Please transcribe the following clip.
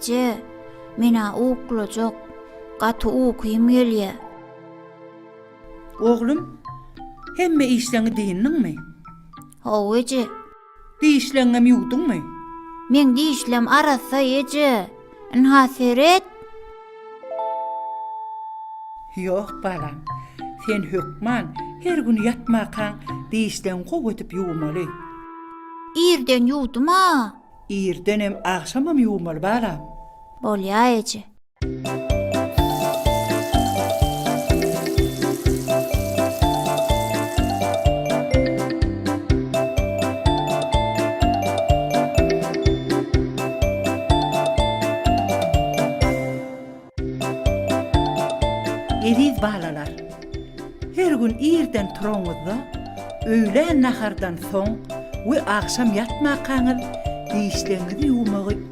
Eje, men-ä uklajak. Gaty ukym gelýä. Oglum, hemme işleňi dyndyňmy? Hawa, eje. Dişleňňem ýuwduňmy? Meň dişlem arassa, eje. Ynha, seret. Ýok, balam. Sen hökman her gün ýatmakaň dişleňi gowy edip ýuwmaly. Irden ýuwdum-a. Irdenem, agşamam ýuwmaly, balam. Bolýa, eje. Eziz balalar! Her gün irden turaňyzda, öýlän nahardan soň we agşam ýatmakaňyz dişleriňizi ýuwmagy.